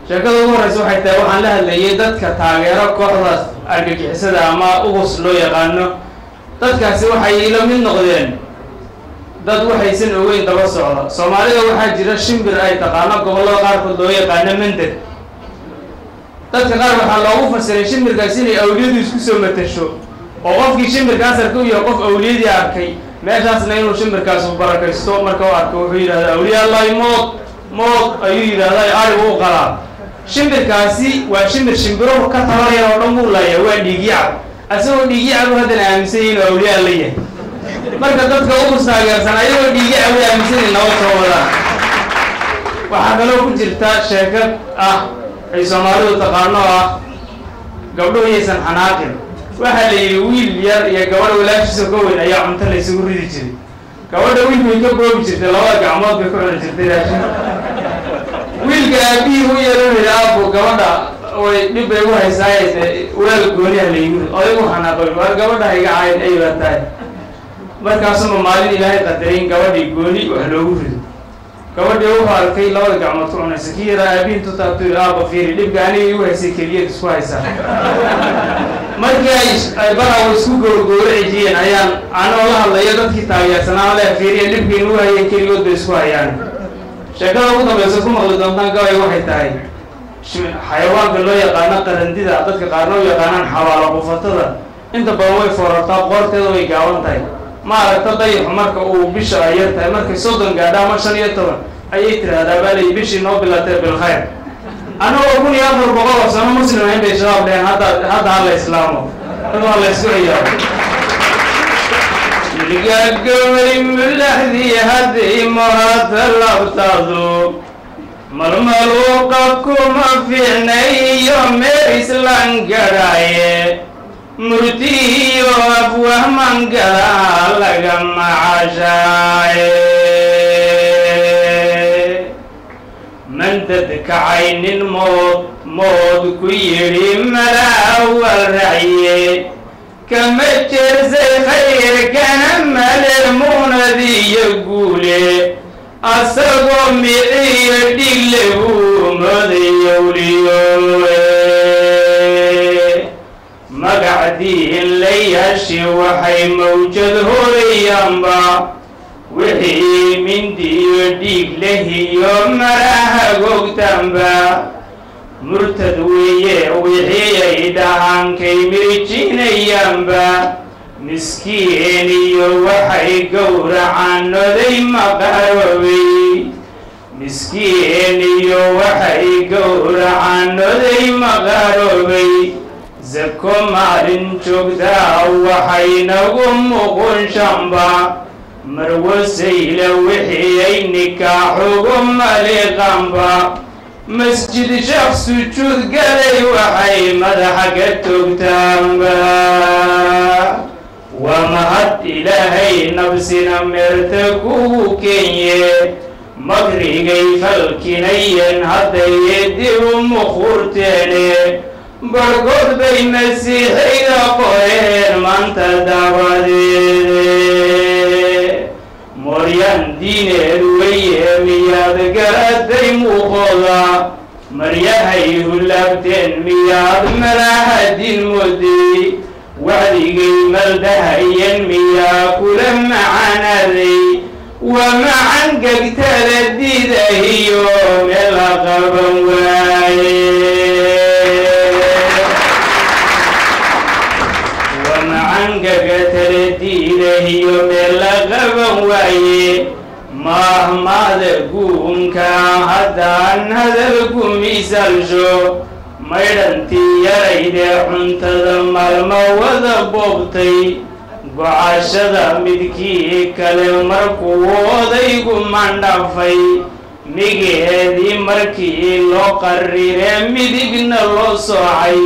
Sheekada ugu horreysa waxay tahay, waxaan la hadlayay dadka taageero kooxdaas argagixisada ama UGUS loo yaqaano. Dadkaasi waxay ila mid noqdeen dad waxaysan ogeyn daba socda. Soomaalida waxaa jira shimbir ay taqaano, gobollada qaarkood loo yaqaano mendeg. Dadka qaar waxaa loogu fasiray shimbirkaas inay awliyadu isku soo matasho, oo qofkii shimbirkaas arkay u yahay qof awliyadii arkay, meeshaasna inuu shimbirkaas u barakaysto. Marka u arko wuxuu yidhahdaa, "Awliya Allahi, mood mood," ayuu yidhahdaa, arigu u qalaa. Shimbirkaasi waa shimbir shimbiruhu ka tabaraya oo dhan buu laaya, waa dhiigyacab. Asagoo dhiigyacab haddana aaminsan yahi inuu awliyaa la yahay. Marka dadka UGUS taageersan ayagoo dhiigyacab way aaminsan yihin nabad soo wadaan. Waxaa kaloo ku jirta sheekad ah ay Soomaalidu taqaano, ah gabdhuhu yaysan xanaaqin. Waxaa la yidhi wiil yar iyo gabadh walaashiisa ka weyn ayaa cunto la isugu ridi jiray. Gabadha wiilku way ka boobi jirtay, labada gacmood bay ku cuni jirtay raashin. Wiilka aabihii u yaro yidhi, "Aabbo, gabadha way dhib bay ugu haysaaye, dee weel gooniha la igu rid." Odaygu xanaaqay, "War, gabadha iga caayin, ay baa tahay." Markaasuma maalin Ilaahay qadaray in gabadhii gooni wax loogu rido. Gabadhii wuxuu arkay labada gacmood ku cunaysa. Kii yaraa aabihi intuu taabtu yidhi, "Aabba, fiiri dhibka aniga igu haysay, keliyad isku haysaa." Markii ay barawa isku gowrgowraci jireen ayaan anoo la hadlayo dadkii taageersanaa le, "Fiiriya dhibkii nagu hayeen, keligood bay isku hayaan." Sheekada ugu dambaysa ku maqli doontaan gabay waxay tahay xayawaanka loo yaqaano qarandida, dadka qaarna u yaqaanaan xabaalo qufatada. Inta badan way foorartaa, qoorteeda way gaaban tahay. Ma aragta dayaxu marka uu bisha ay yar tahay, markay 30 gaadha ama 15 ayay tidhaahdaa, baa lay, "Bishii noo bilatay bilkhayr." Anagoo 1400 oo sano Muslim ahayn bay Shabaab dheheen, Hadda hala islaamo, dad waa la isku ciyaaro." Milgagaway mulaxdii haddii mohata labtaadu malmaluuqa kuma fiicnay iyo meel islaan gadhaaye, murtihiyo afwahman galaa laga macashaaye. Mandad kacay nin mood mood ku yidhi malaawal racye, kama jersay khayrkana male muunadiyo guule, asagoo miciyo dhigle buu moodayowliyo. Magacdiin layashi waxay mawjad horayaanba, wixii mindiyo dhiig lehiyo maraha gogtaanba murtad weeye, wixii ay dhahaankay mirjinayaanba miskiin iyo waxay gowracaan oday maqaroobay, miskiin iyo waxay gowracaan oday maqaroobay. Zako maalin joogtaa waxay nagu muqunshanba, marwasayla wixii ay nikaaxugu maliqanba, masjid sheekh sujuud galay waxay madaxa ka toogtaanba. Waa mahad Ilaahay nabsina meerta kugu kenye, makrigay falkinayeen hadday dib u mukhurteene, barhkood bay Masiixiga qoreen maanta dabadeede. Mooryaan diineed weye miyaad garatay muuqooda? Maryahay hulaabteen miyaad malahadin mooday? Wacdigay maldahayeen miyaa kula macaanaaday? Waa macan gegtada diidahiyo meel la qaban waaye, waa macan gagatala diidahiyo meel la qaban waaye. Maahmaada guunka haddaan hadalku miisalsho, maydhantii yaraydee cuntada maalmo wada boobtay, gocashada midkii kale markuu odaygu mandhafay, migeedii markii loo qariree midigna loo soocay,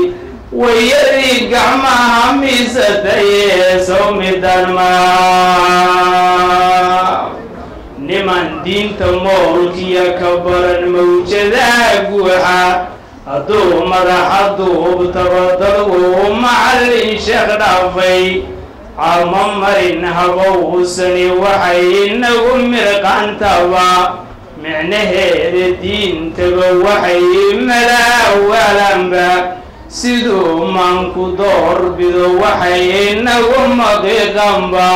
wayadii gacmaha miisataye sawmidan ma. Niman diinta moolkiya ka baran mawjadaha guuxa, hadduu madaxa duubtaba dadku macallin sheekh dhaafay, camo marin habowsani waxay inagu mirqaantaba. Micnaheeda diintaba waxay malaawalanba, siduu maanku doorbido waxay nagu maqiiqanba.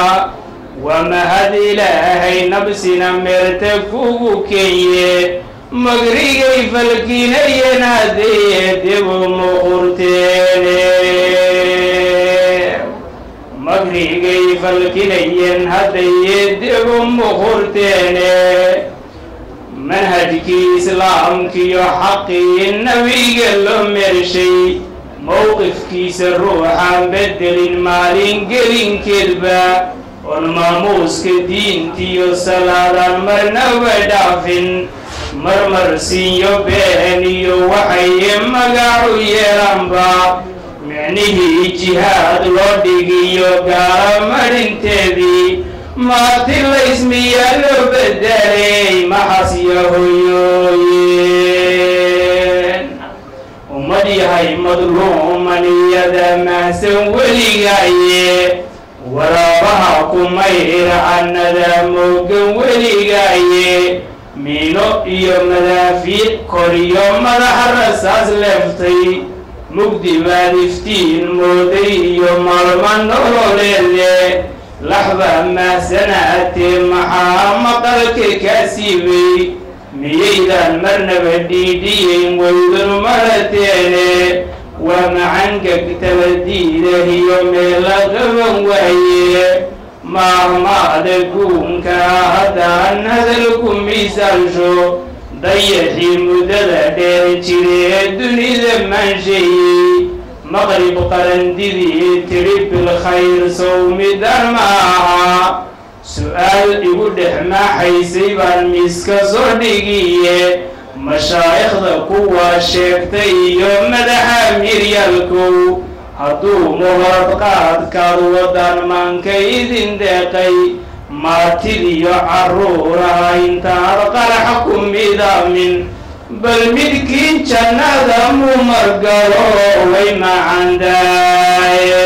Waa mahad Ilaahay nabsina meerta kugu kenye, magrigay falkinayeen haddee dibu muqurteene, magrigay falkinayeen haddaye dibu muqurteene. Manhajkii islaamkiyo xaqii nabiga loo meershay, mowqifkiisa ruuxaan beddelin maalin gelinkeedba, oon maamuuska diintiyo salaadaan marnaba dhaafin, marmarsiinyo been iyo waxay magacu yeelanba, micnihii jihaad loo dhigiyo gaala marinteedii, maati laysmiyaa loo bedelay maxas yahoyooyeen. Ummad yahay madluuman iyada mahsan weligaaye, waraabaha kumayracanada moogan weligaaye, miino iyo madaafiic koriyo madaxa rasaas leeftay, mugdi baad iftiin mooday iyo maalma nololeede, laxba mahsanaatee maxaa maqalka kaa siibay? Miyaydan marnaba dhiidhiyeyn weydun marateene? Waa macangag taladiidah iyo meela qaban waaye. Maahmaada guunka haddaan hadalku miisaalsho, dayaxii muddada dheer jiree dunida maansheeyey, maqrib qarandidii tidhi bilkhayr sawmidan ma aha. Su-aal igu dhex maaxaysay baan miiska soo dhigiye, mashaa'ikhda kuwa sheegtay iyo madaxa miiryaalkow, hadduu muhorad qaadkaad wadaan maanka idin deeqay, maatidiyo carruuraha intaad qarax ku midaamin, bal midkiin jannada mu margalo way macandaaye.